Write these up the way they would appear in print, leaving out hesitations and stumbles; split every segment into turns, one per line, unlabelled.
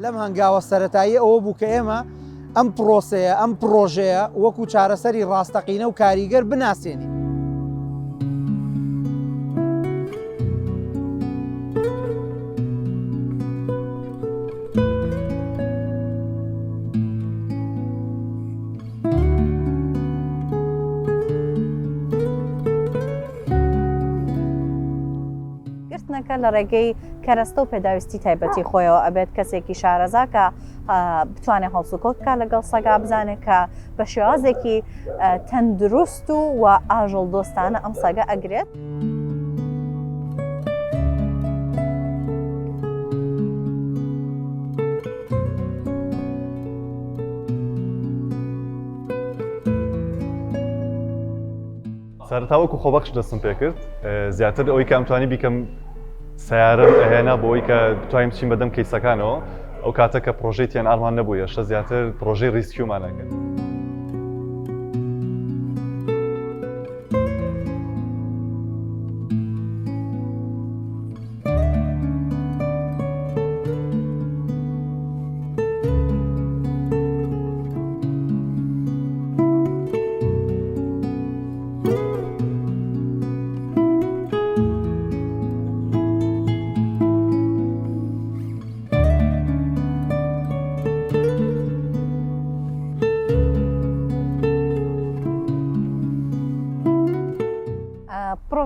لەم هەنگاوە سەرەتاییە ئەوە بوو کە ئێمە ئەم پرۆسەیە، ئەم پڕۆژەیە وەکو چارەسەری ڕاستەقینە و کاریگەر بناسێنین.
گرتنەکە لە ڕێگەی کەرەستە و پێداویستی تایبەتی خۆیەوە ئەبێت کەسێکی شارەزا کە بتوانێت هەڵسوکەوت بکات لەگەڵ سەگا بزانێت کە بە شێوازێکی تەندروست و و ئاژەڵ دۆستانە ئەم سەگە ئەگرێت.
سەرەتا وەکو خۆبەخش دەستم پێکرد زیاتر ئەوەی کە ئەمتوانی بیکەم سیارم ئەهێنا بۆ ئەوەی کە بتوانین بچین بەدەم کەیسەکانەوە ئەو کاتە کە پرۆژەی TNR مان نەبوو هێشتا زیاتر پرۆژەی rescue مان ئەکرد.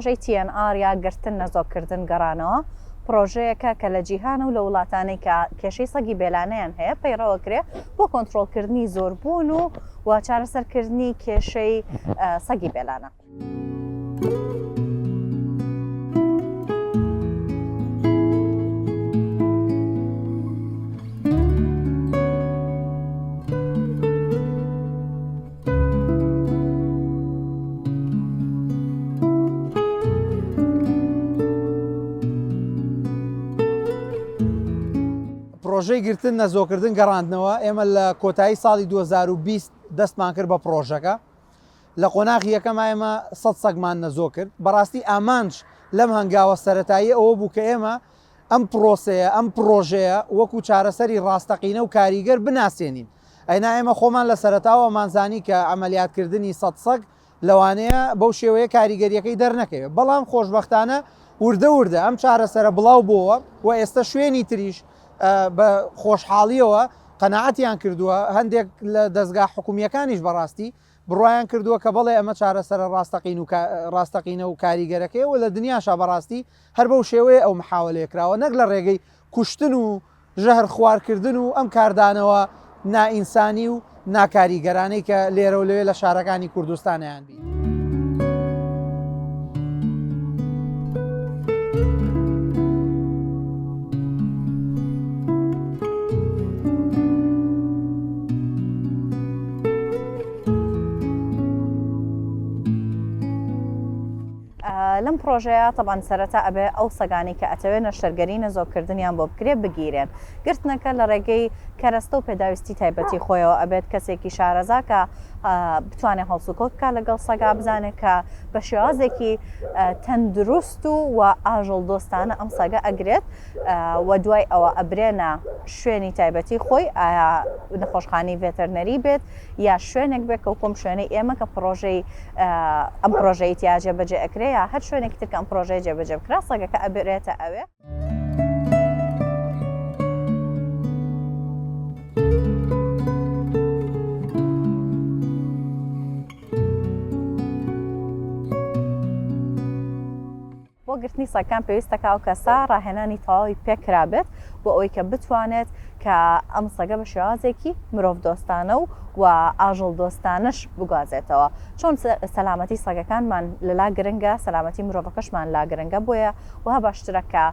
پڕۆژەی TNR یا گرتن نەزۆککردن گەڕانەوە پڕۆژەیەکە کە لە جیهان و لە وڵاتانەی کە کێشەی سەگی بێلانەیان هەیە پەیڕەوەکرێ بۆ کۆنترۆڵکردنی زۆربوون و و چارەسەرکردنی کێشەی سەگی بێلانە.
پڕۆژەی گرتن نەزۆکردن گەڕاندنەوە ئێمە لە کۆتایی ساڵی 2020 دەستمان کرد بە پڕۆژەکە لە قۆناغی یەکەما ئێمە 100 سەگمان نەزۆ کرد بەڕاستی ئامانج لەم هەنگاوە سەرەتایی ئەوە بوو کە ئێمە ئەم پرۆسەیە، ئەم پڕۆژەیە وەکو چارەسەری ڕاستەقینە و کاریگەر بناسێنین. ئەینا ئێمە خۆمان لە سەرەتاوە ئەمانزانی کە عەمەلیاتکردنی سەت سەگ لەوانەیە بەو شێوەیە کاریگەرییەکەی دەرنەکەوێت. بەڵام خۆشبەختانە وردە وردە ئەم چارەسەرە بڵاو بۆوە و ئێستە شوێنی تریش بە خۆشحاڵییەوە قەناعەتیان کردووە، هەندێک لە دەزگا حکومییەکانیش بەڕاستی بڕوایان کردووە کە بەڵێ ئەمە چارەسەرە ڕاستەقین و ڕاستەقینە و کاریگەرەکەیە و لە دنیاشا بەڕاستی هەر بەو شێوەیە ئەو محاوەلەیە کراوە نەک لە ڕێگەی کوشتن و ژەهر خوارکردن و ئەم کاردانەوە نائینسانی و ناکاریگەرانەی کە لێرە و لەوێ لە شارەکانی کوردستان ئەیانبینین.
لەم پرۆژەیە تەبان سەرەتا ئەبێ ئەو سەگانەی کە ئەتەوێ نەشتەرگەری نەزۆککردنیان بۆ بکرێ بگیرێن گرتنەکە لە ڕێگەی کەرەستە و پێداویستی تایبەتی خۆیەوە ئەبێت کەسێکی شارەزا کە بتوانێت هەڵسوکەوت بکات لەگەڵ سەگا بزانێت کە بە شێوازێکی تەندروست و و ئاژەڵ دۆستانە ئەم سەگە ئەگرێت و دوای ئەوە ئەبرێنە شوێنی تایبەتی خۆی ئایا نەخۆشخانەی ڤێتەرنەری بێت یا شوێنێک بێت کە وەکو شوێنەی ئێمە کە پڕۆژەی ئەم پڕۆژەی تیا جێبەجێ ئەکرێ یا هەر شوێنێکی تر کە ئەم پڕۆژەیە جێبەجێ بکرا سەگەکە ئەبرێتە ئەوێ. بۆ گرتنی سەگەکان پێویستە کە ئەو کەسە ڕاهێنانی تەواوی پێکرابێت بۆ ئەوەی کە بتوانێت کە ئەم سەگە بە شێوازێکی مرۆڤ دۆستانە و و ئاژەڵ دۆستانەش بگوازێتەوە چۆن سەلامەتی سەگەکانمان لەلا گرنگە سەلامەتی مرۆڤەکەشمان لا گرنگە بۆیە وها باشترە کە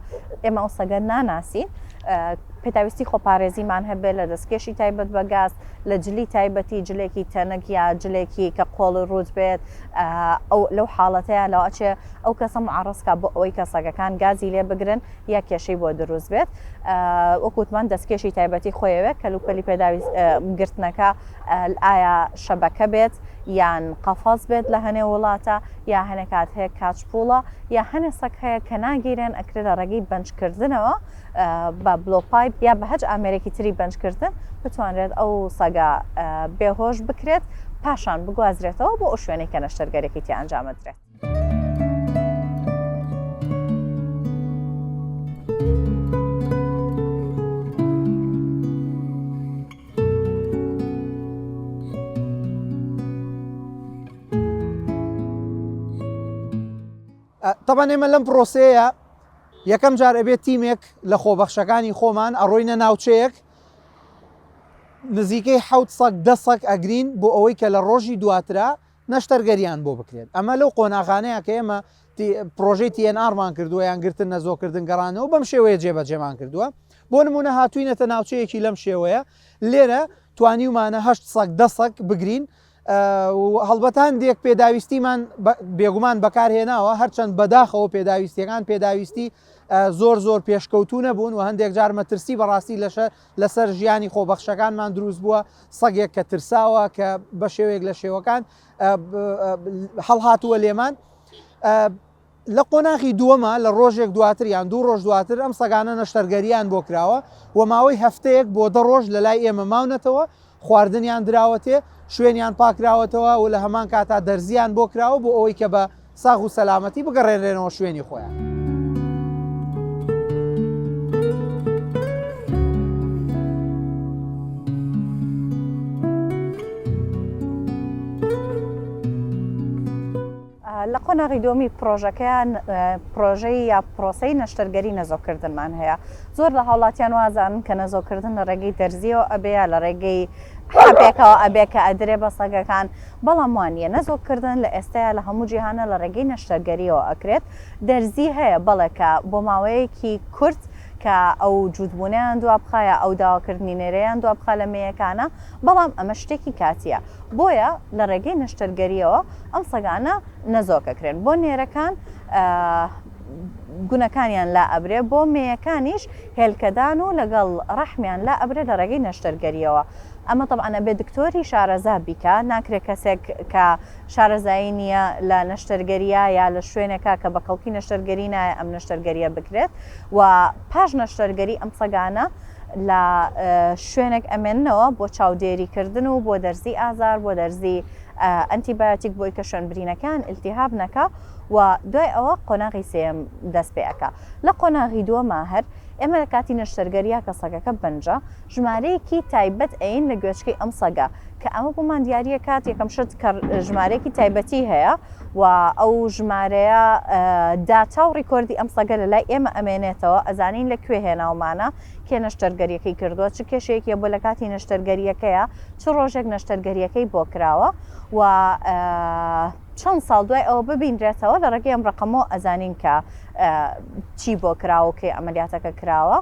ئێمە ئەو سەگە ناناسین پێداویستی خۆپارێزیمان هەبێت لە دەستکێشی تایبەت بە گاز لە جلی تایبەتی جلێکی تەنک یا جلێکی کە قۆڵی ڕووت بێت ئەو لەو حاڵەتەیە لەوەچێ ئەو کەسە معڕز کا بۆ ئەوەی کە سەگەکان گازی لێ بگرن یا کێشەی بۆ دروست بێت وەکو وتمان دەستکێشی تایبەتی خۆیەوێت کەلوپەلی پێداویست گرتنەکە ئایا شەبەکە بێت یان قەفەز بێت لە هەنێ وڵاتە یا هەنێ کات هەیە کاچ پوڵە یا هەنێ سەگ هەیە کە ناگیرێن ئەکرێ لە ڕێگەی بەنجکردنەوە بە blowpipe یا بە هەچ ئامێرێکی تری بەنجکردن بتوانرێت ئەو سەگە بێهۆش بکرێت پاشان بگوازرێتەوە بۆ ئەو شوێنەی کە نەشتەرگەریەکەی تیا ئەنجامەدرێت.
تەبعەن ئێمە لەم پرۆسەیە یەکەم جار ئەبێت تیمێک لە خۆبەخشەکانی خۆمان ئەڕۆینە ناوچەیەک نزیکەی حەوت سەگ دە سەگ ئەگرین بۆ ئەوەی کە لە ڕۆژی دواترا نەشتەرگەریان بۆ بکرێت ئەمە لەو قۆناغانەیە کە ئێمە پرۆژەی TNR مان کردووە یان گرتن نەزۆکردن گەڕانەوە بەم شێوەیە جێبەجێمان کردووە بۆ نمونە هاتوینەتە ناوچەیەکی لەم شێوەیە لێرە توانیومانە هەشت سەگ دە سەگ بگرین هەڵبەت هەندێک پێداویستیمان بێگومان بەکارهێناوە هەرچەند بەداخەوە پێداویستیەکان پێداویستی زۆر زۆر پێشکەوتوو نەبوون و هەندێک جار مەترسی بەڕاستی لەشە لەسەر ژیانی خۆبەخشەکانمان دروست بووە سەگێک کە ترساوە کە بە شێوەیەک لە شێوەکان هەڵهاتووە لێمان لە قۆناغی دووەما لە ڕۆژێک دواتر یان دوو ڕۆژ دواتر ئەم سەگانە نەشتەرگەرییان بۆ کراوە و ماوەی هەفتەیەک بۆ دە ڕۆژ لە لای ئێمە ماونەتەوە، خواردنیان دراوەتێ، شوێنیان پاکراوەتەوە و لە هەمان کاتا دەرزییان بۆ کراوە بۆ ئەوەی کە بە ساغ و سەلامەتی بگەڕێنرێنەوە شوێنی خۆیان.
لە قۆناغی دووەمی پرۆژەکەیان پرۆژەی یا پرۆسەی نەشتەرگەری نەزۆکردنمان هەیە زۆر لە هاوڵاتیان وازانن کە نەزۆکردن لە ڕێگەی دەرزیەوە ئەبێ یا لە ڕێگەی حەبێکەوە ئەبێ کە ئەدرێ بە سەگەکان بەڵام وانە نەزۆکردن لە ئێستایا لە هەموو جیهانە لە ڕێگەی نەشتەرگەریەوە ئەکرێت دەرزی هەیە بەڵێ کە بۆ ماوەیەکی کورت کە ئەو جووتبوونیان دوا بخا یا ئەو داواکردنی نێرەیان دوا بخا لە مێیەکانە بەڵام ئەمە شتێکی کاتیە بۆیە لە ڕێگەی نەشتەرگەرییەوە ئەم سەگانە نەزۆک ئەکرێن. بۆ نێرەکان گونەکانیان لا ئەبرێ، بۆ مێیەکانیش هێلکەدان و لەگەڵ ڕەحمیان لا ئەبرێ لە ڕێگەی نەشتەرگەرییەوە. ئەمە تەبعەن ئەبێ دکتۆری شارەزا بیکا، ناکرێ کەسێک کە شارەزایی نییە لە نەشتەرگەرییا یا لە شوێنێکا کە بە کەڵکی نەشتەرگەری نایە ئەم نەشتەرگەرییە بکرێت و پاش نەشتەرگەری ئەم سەگانە لە شوێنێک ئەمێننەوە بۆ چاودێری کردن و بۆ دەرزی ئازار بۆ دەرزی ئەنتیبایۆتیک بۆی کە شوێن برینەکان ئیلتیهاب نەکا و دوای ئەوە قۆناغی سێیەم دەست پێ ئەکا لە قۆناغی دووەما هەر ئێمە لە کاتی نەشتەرگەریا کە سەگەکە بەنجە ژمارەیەکی تایبەت ئەین لە گوێچکەی ئەم سەگە کە ئەمە بۆمان دیاریە کات یەکەم شت کە ژمارەیەکی تایبەتی هەیە و ئەو ژمارەیە داتا و record ی ئەم سەگە لە لای ئێمە ئەمێنێتەوە ئەزانین لە کوێ هێناومانە کێ نەشتەرگەریەکەی کردووە چ کێشەیەکی هەبووە لە کاتی نەشتەرگەریەکەیە چ ڕۆژێک نەشتەرگەریەکەی بۆ کراوە و چەند ساڵ دوای ئەوە ببینرێتەوە لە ڕێگەی ئەم ڕقەمەوە ئەزانین کە چی بۆ کراوە و کەی عەمەلیاتەکە کراوە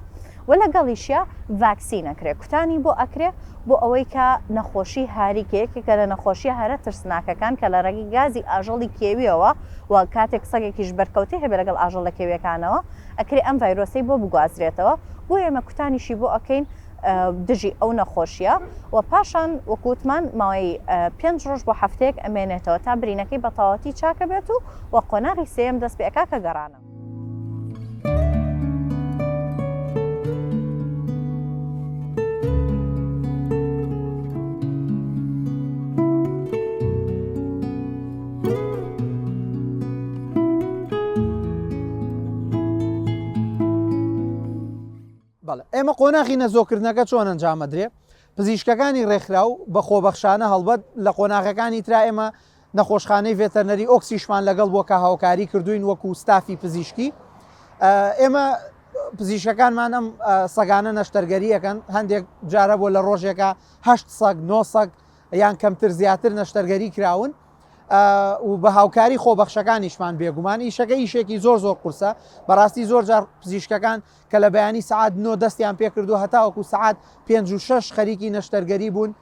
و لەگەڵیشیا ڤاکسین ئەکرێ کوتانی بۆ ئەکرێ بۆ ئەوەی کە نەخۆشی هاری کە یەکێکە لە نەخۆشیە هەرە ترسناکەکان کە لە ڕێگەی گازی ئاژەڵی کێویەوە و کاتێک سەگێکیش بەرکەوتەی هەبێ لەگەڵ ئاژەڵە کێویەکانەوە ئەکرێ ئەم ڤایرۆسەی بۆ بگوازرێتەوە بۆیە ئێمە کوتانیشی بۆ ئەکەین دژی ئەو نەخۆشیە و پاشان وەکو وتمان ماوەی پێنج ڕۆژ بۆ هەفتەیەک ئەمێنێتەوە تا برینەکەی بەتەواوەتی چاکە بێت و و قۆناغی سێیەم دەست پێ ئەکا کە گەڕانە.
بەڵێ ئێمە قۆناغی نەزۆکردنەکە چۆن ئەنجام ئەدرێ؟ پزیشکەکانی ڕێکخراو بە خۆبەخشانە هەڵبەت لە قۆناغەکانی ترا ئێمە نەخۆشخانەی ڤێتەرنەری ئۆکسیشمان لەگەڵ بووە کە هاوکاری کردوین وەکو ستافی پزیشکی ئێمە پزیشکەکانمان ئەم سەگانە نەشتەرگەری ئەکەن هەندێک جارە بۆ لە ڕۆژێکە هەشت سەگ نۆ سەگ یان کەمتر زیاتر نەشتەرگەری کراون و بە هاوکاری خۆبەخشەکانیشمان بێگومان ئیشەکە ئیشێکی زۆر زۆر قورسە بەڕاستی زۆر جار پزیشکەکان کە لە بەیانی سەعات نۆ دەستیان پێکردووە هەتاوەکو سەعات پێنج و شەش خەریکی نەشتەرگەری بوون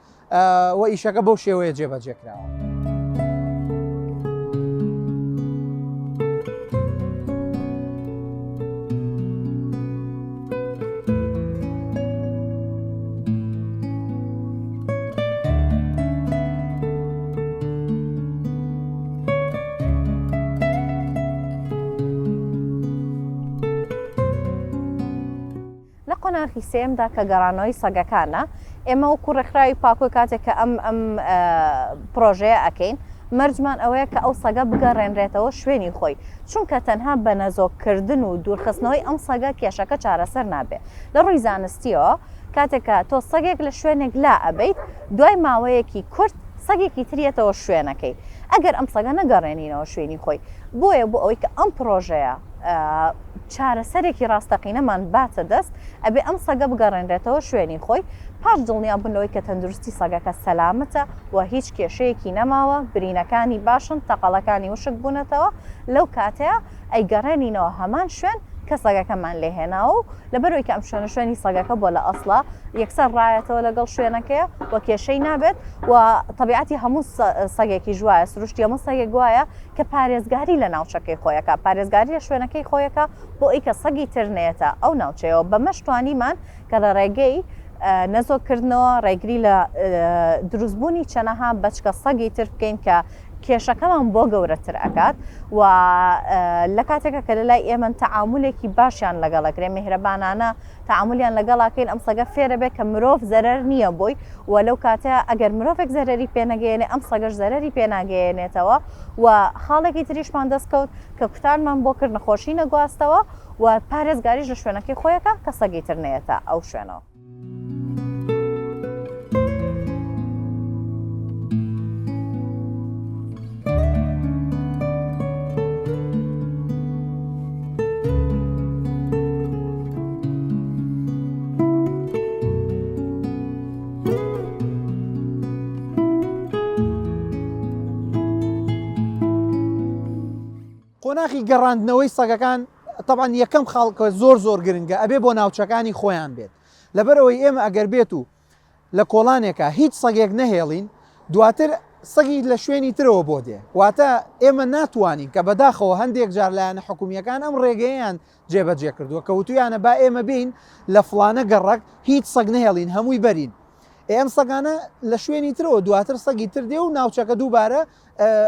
و ئیشەکە بەو شێوەیە جێبەجێ کراوە.
قۆناغی سێیەمدا کە گەڕانەوەی سەگەکانە، ئێمە وەکو ڕێکخراوی پاکۆ کاتێک کە ئەم ئەم پڕۆژەیە ئەکەین، مەرجمان ئەوەیە کە ئەو سەگە بگەڕێنرێتەوە شوێنی خۆی، چونکە تەنها بە نەزۆک کردن و دوورخستنەوەی ئەم سەگە کێشەکە چارەسەر نابێ. لە ڕووی زانستییەوە کاتێک کە تۆ سەگێک لە شوێنێک لا ئەبەیت، دوای ماوەیەکی کورت سەگێکی تر یەتەوە شوێنەکەی، ئەگەر ئەم سەگە نەگەڕێنینەوە شوێنی خۆی. بۆیە بۆ ئەوەی کە ئەم پڕۆژەیە چارەسەرێکی ڕاستەقینەمان باتە دەست، ئەبێ ئەم سەگە بگەڕێنرێتەوە شوێنی خۆی، پاش دڵنیابوون لەوەی کە تەندروستی سەگەکە سەلامەتە و هیچ کێشەیەکی نەماوە، برینەکانی باشن، تەقەڵەکانی وشک بوونەتەوە، لەو کاتەیا ئەیگەڕێنینەوە هەمان شوێن کە سەگەکەمان لێ هێناوە و لەبەرئەوەی کە ئەم شوێنە شوێنی سەگەکە بووە لە ئەسڵا یەکسەر ڕایەتەوە لەگەڵ شوێنەکەیە و کێشەی نابێت و تەبیعەتی هەموو سەگێکیش وایە، سروشتی هەموو سەگێک وایە کە پارێزگاری لە ناوچەکەی خۆی ئەکا، پارێزگاری لە شوێنەکەی خۆی ئەکا بۆ ئەوی کە سەگی تر نەیەتە ئەو ناوچەیەوە، بەمەش توانیمان کە لە ڕێگەی نەزۆک کردنەوە ڕێگری لە دروستبوونی چەنەها بەچکە سەگی تر بکەین کە کێشەکەمان بۆ گەورەتر ئەکات و لە کاتێکا کە لە لای ئێمەن تەعامولێکی باشیان لەگەڵ ئەکرێ میهرەبانانە تەعامولیان لەگەڵ ئەکەین ئەم سەگە فێرە بێ کە مرۆڤ زەرەر نییە بۆی و لەو کاتە ئەگەر مرۆڤێک زەرەری پێ نەگەیەنێ ئەم سەگەش زەرەری پێ ناگەیەنێتەوە و خاڵێکی تریشمان دەست کەوت کە کوتانمان بۆ کرد نەخۆشی نەگواستەوە و پارێزگاریش لە شوێنەکەی خۆیەکە کە سەگی تر نەیەتە ئەو شوێنەوە.
قۆناخی گەڕاندنەوەی سەگەکان تەبعەن یەکەم خاڵ کە زۆر زۆر گرنگە ئەبێ بۆ ناوچەکانی خۆیان بێت لەبەرئەوەی ئێمە ئەگەر بێت و لە کۆڵانێکا هیچ سەگێک نەهێڵین دواتر سەگی لە شوێنی ترەوە بۆ دێ واتە ئێمە ناتوانین کە بەداخەوە هەندێک جار لایەنە حکومییەکان ئەم ڕێگەیەیان جێبەجێ کردووە کە وتویانە با ئێمە بێین لە فڵانە گەڕەک هیچ سەگ نەهێڵین هەمووی بەرین ئێ ئەم سەگانە لە شوێنی ترەوە دواتر سەگی تر دێ و ناوچەکە دووبارە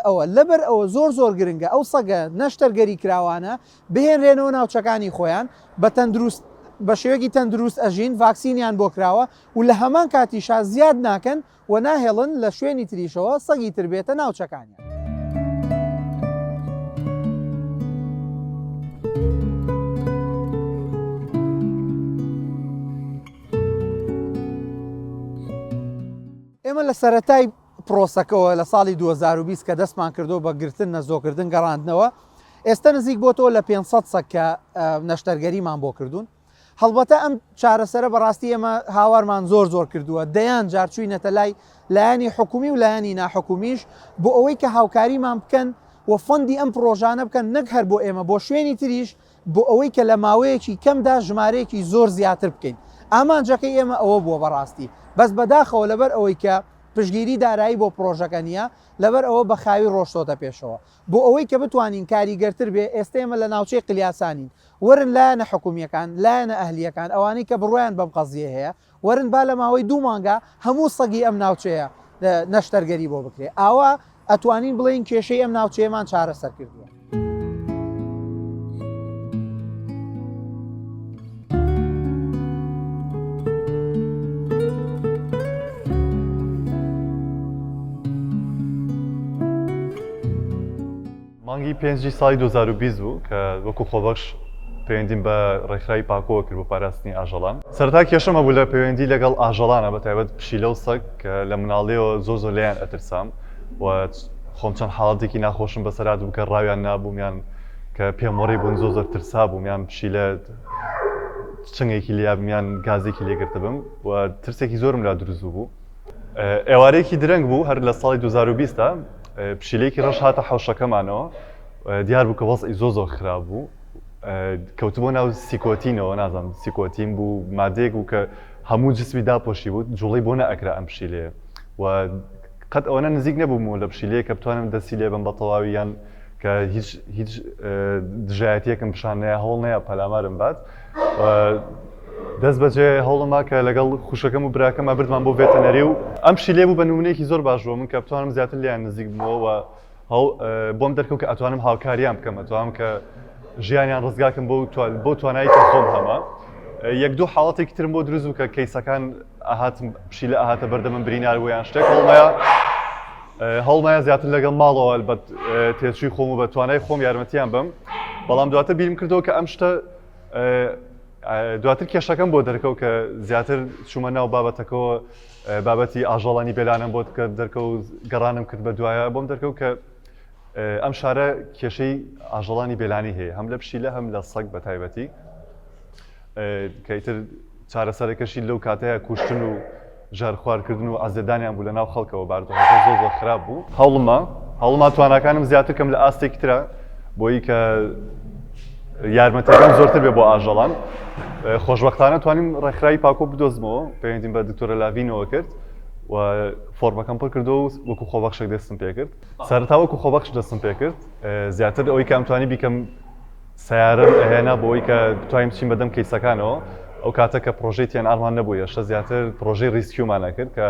ئەوە لەبەر ئەوە زۆر زۆر گرنگە ئەو سەگە نەشتەرگەری کراوانە بهێنرێنەوە ناوچەکانی خۆیان بە تەندروست بە شێوەیەکی تەندروست ئەژین ڤاکسینیان بۆ کراوە و لە هەمان کاتیشا زیاد ناکەن و ناهێڵن لە شوێنی تریشەوە سەگی تر بێتە ناوچەکانیان. ئێمە لە سەرەتای پرۆسەکەوە لە ساڵی 2020 کە دەستمان کردو بە گرتن نەزۆکردن گەڕاندنەوە ئێستا نزیک بۆتەوە لە 500 سەگ کە نەشتەرگەریمان بۆ کردوون هەڵبەتە ئەم چارەسەرە بەڕاستی ئێمە هاوارمان زۆر زۆر کردووە دەیان جار چوینەتە لای لایەنی حکومی و لایەنی ناحکومیش بۆ ئەوەی کە هاوکاریمان بکەن و fund ی ئەم پڕۆژانە بکەن نەک هەر بۆ ئێمە بۆ شوێنی تریش بۆ ئەوەی کە لە ماوەیەکی کەمدا ژمارەیەکی زۆر زیاتر بکەین ئامانجەکەی ئێمە ئەوە بووە بەڕاستی بەس بەداخەوە لەبەر ئەوەی کە پشتگیری دارایی بۆ پڕۆژەکە نییە لەبەر ئەوە بە خاوی ڕۆشتۆتە پێشەوە بۆ ئەوەی کە بتوانین کاریگەرتر بێ ئێستە ئێمە لە ناوچەی قلیاسانین وەرن لایەنە حکومییەکان لایەنە ئەهلییەکان ئەوانەی کە بڕوایان بەم قەزییە هەیە وەرن با لە ماوەی دوو مانگا هەموو سەگی ئەم ناوچەیە نەشتەرگەری بۆ بکرێ ئاوا ئەتوانین بڵێین کێشەی ئەم ناوچەیەمان چارەسەر کردووە.
مانگی پێنجی ساڵی 2020 بوو کە وەکو خۆبەخش پەیوەندیم بە ڕێکخراوی پاکۆوە کرد بۆ پاراستنی ئاژەڵان. سەرەتا کێشەم هەبوو لە پەیوەندی لەگەڵ ئاژەڵانە بە تایبەت پشیلە و سەگ کە لە مناڵیەوە زۆر زۆر لێیان ئەترسام و خۆم چەند حاڵەتێکی ناخۆشم بەسەر هاتبوو کە ڕاویان نابووم یان کە پێم وەڕی بوون زۆر زۆر ترسا بووم یان پشیلە چنگێکی لێیابم یان گازێکی لێگرتبم و ترسێکی زۆرم لا دروست بوو. ئێوارەیەکی درەنگ بوو هەر لە ساڵی 2020 دا پشیلەیەکی ڕەش هاتە حەوشەکەمانەوە دیار بوو کە وەزعی زۆر زۆر خراپ بوو کەوتبوو ناو سیکۆتینەوە نازانم سیکۆتین بوو مادەیەک بوو کە هەموو جسمی داپۆشی بوو جوڵەی بۆ نەئەکرا ئەم پشیلەیە و قەت ئەوەنە نزیک نەبوومەوە لە پشیلەیە کە بتوانم دەستی لێ بەم بە تەواوی یان کە هیچ هیچ دژایەتیەکم پیشان نەیە هەوڵ نەیە پەلامارم بات دەست بەجێ هەوڵما کە لەگەڵ خوشەکەم و براکەمە بردمان بۆ veterinary و ئەم پشیلەیە بوو بە نمونەیەکی زۆر باش بۆ من کە بتوانم زیاتر لێیان نزیک بمەوە و بۆم دەرکەوت کە ئەتوانم هاوکاریان بکەم ئەتوانم کە ژیانیان ڕزگاکەم بۆ بۆ توانایی کە خۆم هەمە. یەک دوو حاڵەتێکی ترم بۆ دروست بوو کە کەیسەکان ئەهاتم پشیلە ئەهاتە بەردەمم برینار بوو یان شتێک هەوڵمایە هەوڵمایە زیاتر لەگەڵ ماڵەوە بە تێچووی خۆم و بە توانای خۆم یارمەتیان بم بەڵام دواتر بیرم کردەوە کە ئەم شتە دواتر کێشەکەم بۆ دەرکەوت کە زیاتر چوومە ناو بابەتەکەەوە بابەتی ئاژەڵانی بێلانم بۆ دەرکەوت گەڕانم کرد بە دوایە بۆم دەرکەوت کە ئەم شارە کێشەی ئاژەڵانی بێلانی هەیە هەم لە پشیلە هەم لە سەگ بە تایبەتی کە ئیتر چارەسەرەکەشی لەو کاتەیە کوشتن و ژەهرخوارکردن و عەزێتدانیان بوو لە ناو خەڵکەوە باردۆخەکە زۆر زۆر خراپ بوو هەوڵما هەوڵما تواناکانم زیاتر کەم لە ئاستێکی ترە بۆی کە یارمەتەکان زۆرتر بێ بۆ ئاژەڵان خۆشبەختانە توانیم ڕێکخراوی پاکۆ بدۆزمەوە پەیوەندیم بە دکتۆرە لاڤینەوە کرد و فۆرمەکەم پڕ کردەوە و وەکو خۆبەخشێک دەستم پێکرد سەرەتا وەکو خۆبەخش دەستم پێکرد زیاتر ئەوەی کە ئەمتوانی بیکەم سەیارەم ئەهێنا بۆ ئەوەی کە بتوانین بچین بەدەم کەیسەکانەوە، ئەو کاتە کە پڕۆژەی TNR مان نەبوو هێشتا زیاتر پڕۆژەی rescue مان ئەکرد کە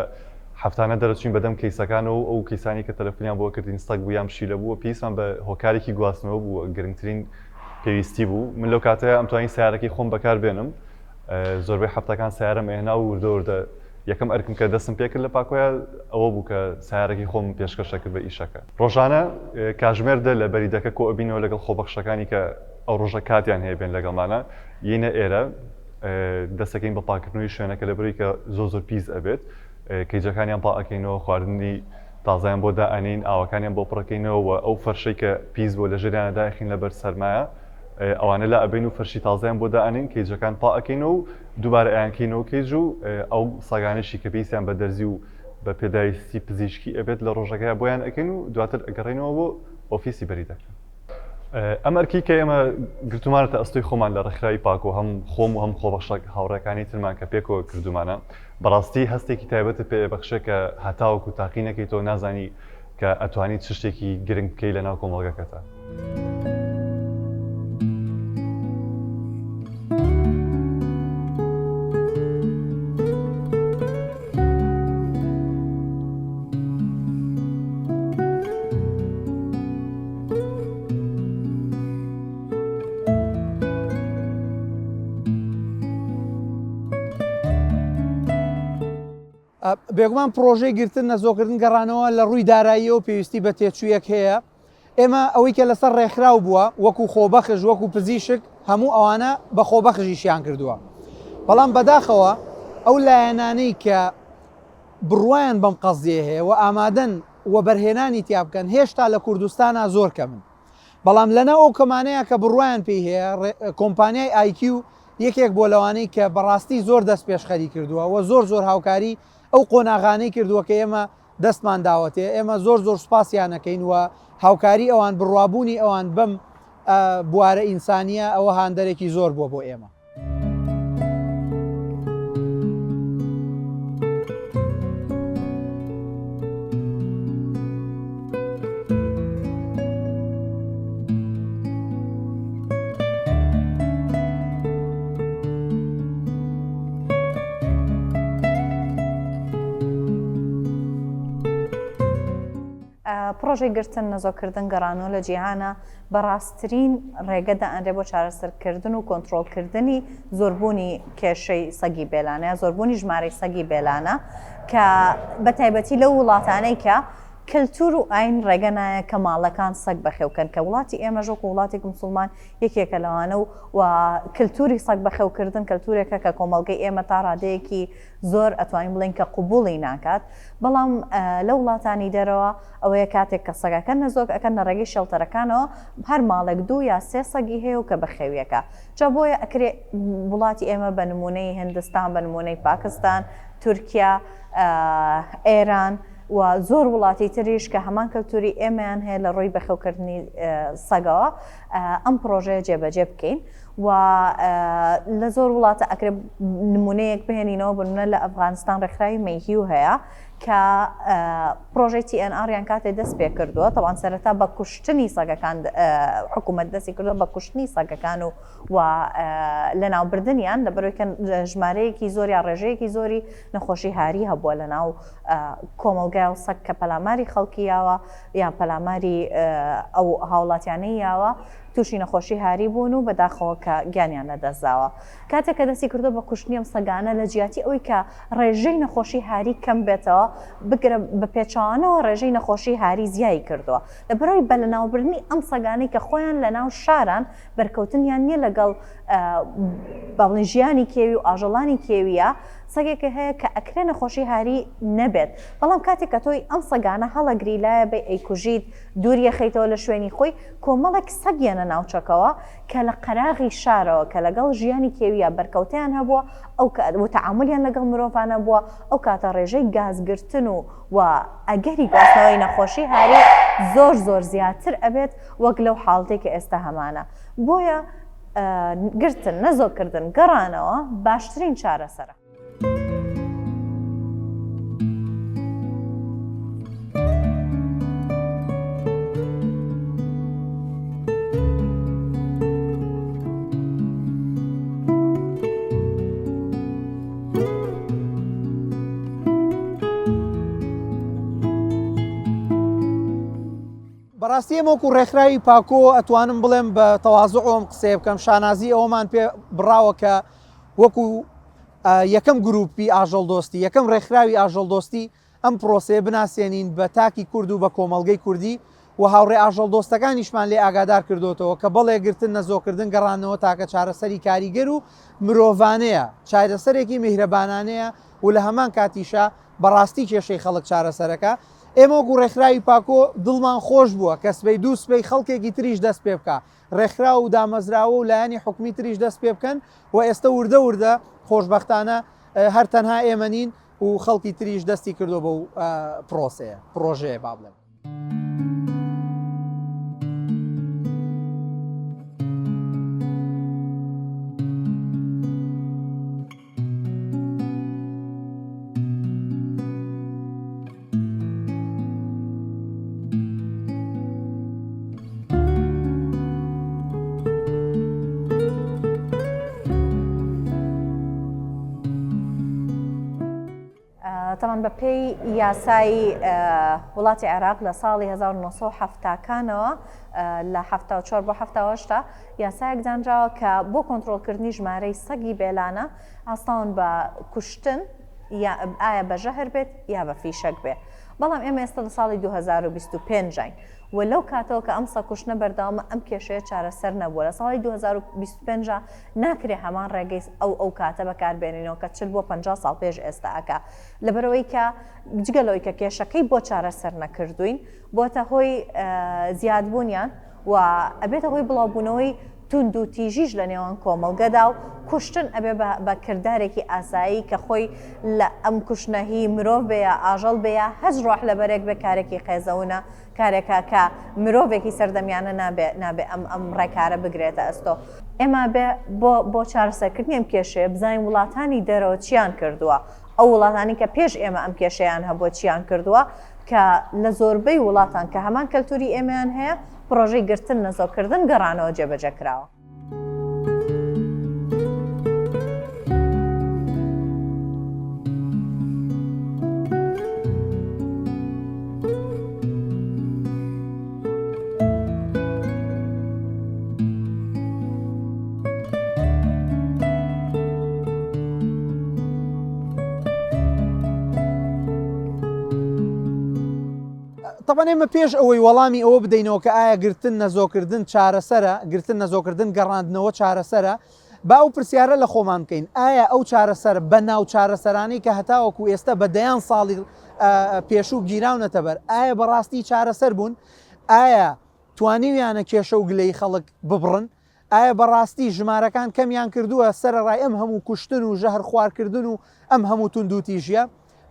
هەفتانە دەرەچوین بەدەم کەیسەکانەوە و ئەو کەیسانەی کە تەلەفونیان بۆ کردین سەگ بوو یان پشیلە بوو و پێویستمان بە هۆکارێکی گواستنەوە بوو گرنگترین پێویستی بوو من لەو کاتەیا ئەمتوانی سەیارەکەی خۆم بەکار بێنم زۆربەی هەفتەکان سەیارەم ئەهێنا و وردە وردە یەکەم ئەرکم کە دەستم پێکرد لە پاکۆیا ئەوە بوو کە سەیارەکەی خۆم پێشکەشە کرد بە ئیشەکە. ڕۆژانە کاژمێر دە لە بەریدەکە کۆ ئەبینەوە لەگەڵ خۆبەخشەکانی کە ئەو ڕۆژە کاتیان هەیە بێن لەگەڵمانە یینە ئێرە دەستەکەین بە پاکردنەوەی شوێنەکە لە بەرەی کە زۆر زۆر پیس ئەبێت کەیجەکانیان پا ئەکەینەوە خواردنی تازەیان بۆ دائەنین ئاوەکانیان بۆ پڕەکەینەوە و ئەو فەرشەی کە پیس بووە لە ژێریانە دایخین لەبەر سەرمایە ئەوانە لا ئەبەین و فەرشی تازەیان بۆ دائەنین کەیجەکان پا ئەکەینەوە و دووبارە ئەیانکەینەوە cage و ئەو سەگانەشی کە پێویستیان بە دەرزی و بە پێداویستی پزیشکی ئەبێت لە ڕۆژەکەیا بۆیان ئەکەین و دواتر ئەگەڕێینەوە بۆ ئۆفیسی بەریدەکە. ئەم ئەرکەی کە ئێمە گرتومانەتە ئەستۆی خۆمان لە ڕێکخراوی پاکۆ هەم خۆم و هەم خۆبەخشە هاوڕێکانی ترمان کە پێکەوە کردومانە بەڕاستی هەستێکی تایبەتت پێ ئەبەخشێ کە هەتاوەکو تاقی نەکەیتەوە نازانی کە ئەتوانی چ شتێکی گرنگ بکەی لەناو کۆمەڵگەکەتا.
بێگومان پڕۆژەی گرتن نەزۆکردن گەڕانەوە لە ڕووی داراییەوە پێویستی بە تێچوویەک هەیە ئێمە ئەوەی کە لەسەر ڕێکخراو بووە وەکو خۆبەخش وەکو پزیشک هەموو ئەوانە بە خۆبەخشیشیان کردووە بەڵام بەداخەوە ئەو لایەنانەی کە بڕوایان بەم قەزیە هەیە و ئامادەن وەبەرهێنانی تیا بکەن هێشتا لە کوردستانا زۆر کەمن بەڵام لەناو ئەو کەمانەیە کە بڕوایان پێی هەیە کۆمپانیای ئایکیو یەکێک بۆ لەوانەی کە بەڕاستی زۆر دەست پێشخەری کردووە و زۆر زۆر هاوکاری ئەو قۆناغانەی کردووە کە ئێمە دەستمان داوەتێ ئێمە زۆر زۆر سوپاسیان ئەکەین و هاوکاری ئەوان بڕوابوونی ئەوان بەم بوارە ئینسانیە ئەوە هاندەرێکی زۆر بووە بۆ ئێمە.
پڕۆژەی گرتن، نەزۆککردن، گەڕانەوە لە جیهانە بە ڕاستترین ڕێگە دائەنرێ بۆ چارەسەرکردن و کۆنترۆڵکردنی زۆربوونی کێشەی سەگی بێلانە یا زۆربوونی ژمارەی سەگی بێلانە کە بە تایبەتی لەو وڵاتانەی کە کەلتور و ئاین ڕێگە نایە کە ماڵەکان سەگ بەخێوکەن کە وڵاتی ئێمەش وەکو وڵاتێک مسوڵمان یەکێکە لەوانە و و کەلتوری سەگ بەخێوکردن کەلتورێکە کە کۆمەڵگەی ئێمە تا ڕادەیەکی زۆر ئەتوانین بڵێین کە قبوڵی ناکات بەڵام لە وڵاتانی دەرەوە ئەوەیە کاتێک کە سەگەکە نەزۆک ئەکەن لە ڕێگەی شێڵتەرەکانەوە هەر ماڵێک دوو یا سێ سەگی هەیە و کە بەخێویەکە جا بۆیە ئەکرێ وڵاتی ئێمە بە نمونەی هندستان بە نمونەی پاکستان تورکیا ئێران و زۆر وڵاتی تریش کە هەمان کەلتوری ئێمەیان هەیە لە ڕووی بەخێوکردنی سەگەوە ئەم پڕۆژەیە جێبەجێ بکەین و لە زۆر وڵاتە ئەکرێ نمونەیەک بهێنینەوە بۆ نمونە لە ئەفغانستان ڕێکخراوی مەیهیو هەیە کە پرۆژەی TNR یان کاتێ دەست پێ کردووە تەوان سەرەتا بە کوشتنی سەگەکان حکوومەت دەستی کردووە بە کوشتنی سەگەکان و و لەناوبردنیان لەبەرەوەی کە ژمارەیەکی زۆر یا ڕێژەیەکی زۆری نەخۆشی هاری هەبووە لەناو کۆمەڵگای و سەگ کە پەلاماری خەڵکی یاوە یان پەلاماری ئەو هاوڵاتیانەی یاوە. تووشی نەخۆشی هاری بوون و بەداخەوە کە گیانیان لەدەستداوە. کاتێک کە دەستی کردووە بە کوشتنی ئەم سەگانە لە جیاتی ئەوەی کە ڕێژەی نەخۆشی هاری کەم بێتەوە، بگرە بە پێچەوانەوە ڕێژەی نەخۆشی هاری زیای کردووە. لەبەرئەوەی بە لەناوبردنی ئەم سەگانەی کە خۆیان لەناو شاران بەرکەوتنیان نییە لەگەڵ با بڵێین ژیانی کێوی و ئاژەڵانی کێوییە، سەگێک هەیە کە ئەکرێ نەخۆشی هاری نەبێت، بەڵام کاتێک کە تۆی ئەم سەگانە هەڵەگری لایە بەی ئەیکوژیت، دووریەخەیتەوە لە شوێنی خۆی، کۆمەڵێک سەگ یەنە ناوچەکەوە کە لە قەراغی شارەوە کە لەگەڵ ژیانی کێوییا بەرکەوتەیان هەبووە ئەو و تەعامولیان لەگەڵ مرۆڤا نەبووە ئەو کاتە ڕێژەی گازگرتن و و ئەگەری گواستنەوەی نەخۆشی هاری زۆر زۆر زیاتر ئەبێت وەک لەو حاڵەتەی کە ئێستا هەمانە بۆیە گرتن نەزۆککردن گەڕانەوە باشترین چارەسەرە.
بەڕاستی ئێمە وەکو ڕێکخراوی پاکۆ ئەتوانم بڵێم بە تەوازوعەوە ئەم قسەیە بکەم شانازی ئەوەمان پێ بڕاوە کە وەکو یەکەم گروپی ئاژەڵدۆستی، یەکەم ڕێکخراوی ئاژەڵدۆستی ئەم پرۆسەیە بناسێنین بە تاکی کورد و بە کۆمەڵگەی کوردی و هاوڕێ ئاژەڵدۆستەکانیشمان لێ ئاگادار کردۆتەوە کە بەڵێ گرتن نەزۆکردن گەڕاندنەوە تاکە چارەسەری کاریگەر و مرۆڤانەیە، چارەسەرێکی میهرەبانانەیە و لە هەمان کاتیشا بەڕاستی کێشەی خەڵک چارەسەرەکا. ئێمە وەکو ڕێکخراوی پاکۆ دڵمان خۆش بووە کە سبەی دووسبەی خەڵکێکی تریش دەست پێ بکا، ڕێکخراو و دامەزراوە و لایەنی حکومی تریش دەست پێ بکەن و ئێستە وردە وردە خۆشبەختانە هەر تەنها ئێمە نین و خەڵکی تریش دەستی کردووە بەو پرۆسەیە پرۆژەیە با بڵێم.
تەبعەن بە پێی یاسای وڵاتی عێراق لە ساڵی 1970 کانەوە لە 74 بۆ 1970 یاسایەک دانراوە کە بۆ کۆنترۆڵکردنی ژمارەی سەگی بێلانە هەستاون بە کوشتن یا ئایا بە ژەهر بێت یا بە فیشەک بێ بەڵام ئێمە ئێستا لە ساڵی 2025 ین و لەو کاتەوە کە ئەم سەگکوشتنە بەردەوامە ئەم کێشەیە چارەسەر نەبووە لە ساڵی 2025 ناکرێ هەمان ڕێگەی ئەو ئەو کاتە بەکاربێنینەوە کە 40 بۆ 50 ساڵ پێش ئێستا ئەکا لەبەرئەوەی کە جگە لەوەی کە کێشەکەی بۆ چارەسەر نەکردوین بۆتە هۆی زیادبوونیان و ئەبێتە هۆی بڵاوبوونەوەی توندوتیژیش لە نێوان کۆمەڵگەدا و کوشتن ئەبێ بە کردارێکی ئاسایی کە خۆی لە ئەم کوشتنە هی مرۆڤ بێ یا ئاژەڵ بێ یا هەچ ڕۆح لەبەرێک بێ کارێکی قێزەونە کارێکە کە مرۆڤێکی سەردەمیانە نابێ نابێ ئەم ئەم ڕێکارە بگرێتە ئەستۆ. ئێمە ئەبێ بۆ بۆ چارەسەرکردنی ئەم کێشەیە بزانین وڵاتانی دەرەوە چیان کردووە ئەو وڵاتانی کە پێش ئێمە ئەم کێشەیان هەبووە چیان کردووە کە لە زۆربەی وڵاتان کە هەمان کەلتوری ئێمەیان هەیە پڕۆژەی گرتن نەزۆککردن گەڕانەوە جێبەجێ کراوە.
تەبعەن ئێمە پێش ئەوەی وەڵامی ئەوە بدەینەوە کە ئایا گرتن نەزۆکردن چارەسەرە، گرتن نەزۆکردن گەڕاندنەوە چارەسەرە، با ئەو پرسیارە لە خۆمان بکەین ئایا ئەو چارەسەر بە ناو چارەسەرانەی کە هەتاوەکو ئێستا بە دەیان ساڵی پێشوو گیراونەتە بەر ئایا بەڕاستی چارەسەر بوون؟ ئایا توانیویانە کێشە و گلەی خەڵک ببڕن؟ ئایا بەڕاستی ژمارەکان کەمیان کردووە سەرەڕای ئەم هەموو کوشتن و ژەهر خوارکردن و ئەم هەموو توندوتیژیە؟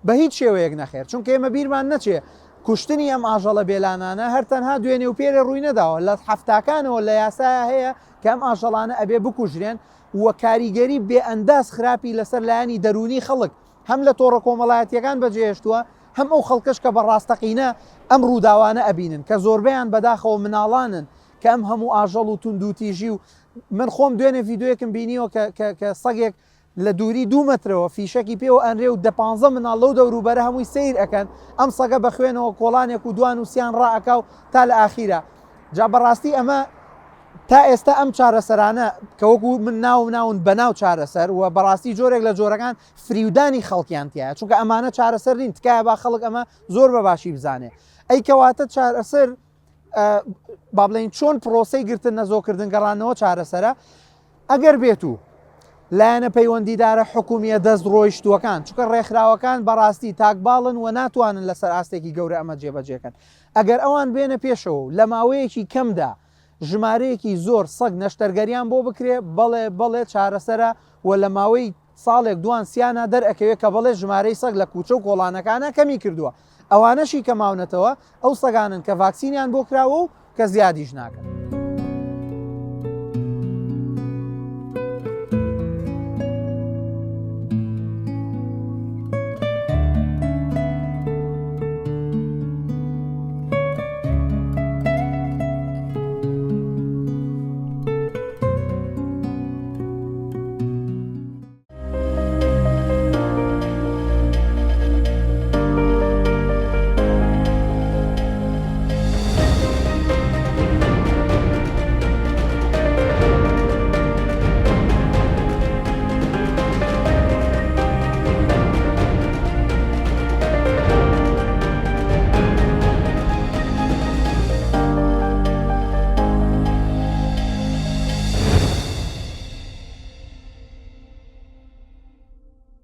بە هیچ شێوەیەک نەخێر، چونکە ئێمە بیرمان نەچێ کوشتنی ئەم ئاژەڵە بێلانانە هەر تەنها دوێنێ و پێرێ ڕووی نەداوە، لە حەفتاکانەوە لە یاسایا هەیە کە ئەم ئاژەڵانە ئەبێ بکوژرێن و کاریگەری بێ ئەنداز خراپی لەسەر لایەنی دەروونی خەڵک هەم لە تۆڕە کۆمەڵایەتیەکان بەجێهێشتووە هەم ئەو خەڵکەش کە بە ڕاستەقینە ئەم ڕووداوانە ئەبینن کە زۆربەیان بەداخەوە مناڵانن کە ئەم هەموو ئاژەڵ و توندوتیژی و من خۆم دوێنێ ڤیدیۆیەکم بینیوە کە کە کە سەگێک لە دووری دوو مەترەوە فیشەکی پێوە ئەنرێ و دە پانزە مناڵ لەو دەوروبەرە هەمووی سەیر ئەکەن ئەم سەگە بە خوێنەوە کۆڵانێک و دوان و سیان ڕائەکا و تا لە ئاخیرا جا بەڕاستی ئەمە. تا ئێستا ئەم چارەسەرانە کە وەکو من ناوم ناون بەناو چارەسەر و بەڕاستی جۆرێک لە جۆرەکان فریودانی خەڵکیان تایە چونکە ئەمانە چارەسەر نین تکایە با خەڵک ئەمە زۆر بە باشی بزانێ ئەی کەواتە چارەسەر با بڵێین چۆن پرۆسەی گرتن نەزۆکردن گەڕانەوە چارەسەرە ئەگەر بێت و لایەنە پەیوەندیدارە حکومیە دەست ڕۆیشتووەکان چونکە ڕێکخراوەکان بەڕاستی تاکباڵن و ناتوانن لەسەر ئاستێکی گەورە ئەمە جێبەجێکەن ئەگەر ئەوان بێنە پێشەوە و لە ماوەیەکی کەمدا ژمارەیەکی زۆر سەگ نەشتەرگەریان بۆ بکرێ بەڵێ بەڵێ چارەسەرە و لە ماوەی ساڵێک دوان سیانا دەرئەکەوێ کە بەڵێ ژمارەی سەگ لە کوچە و کۆڵانەکانا کەمی کردووە ئەوانەشی کە ماونەتەوە ئەو سەگانەن کە ڤاکسینیان بۆ کراوە و کە زیادیش ناکەن.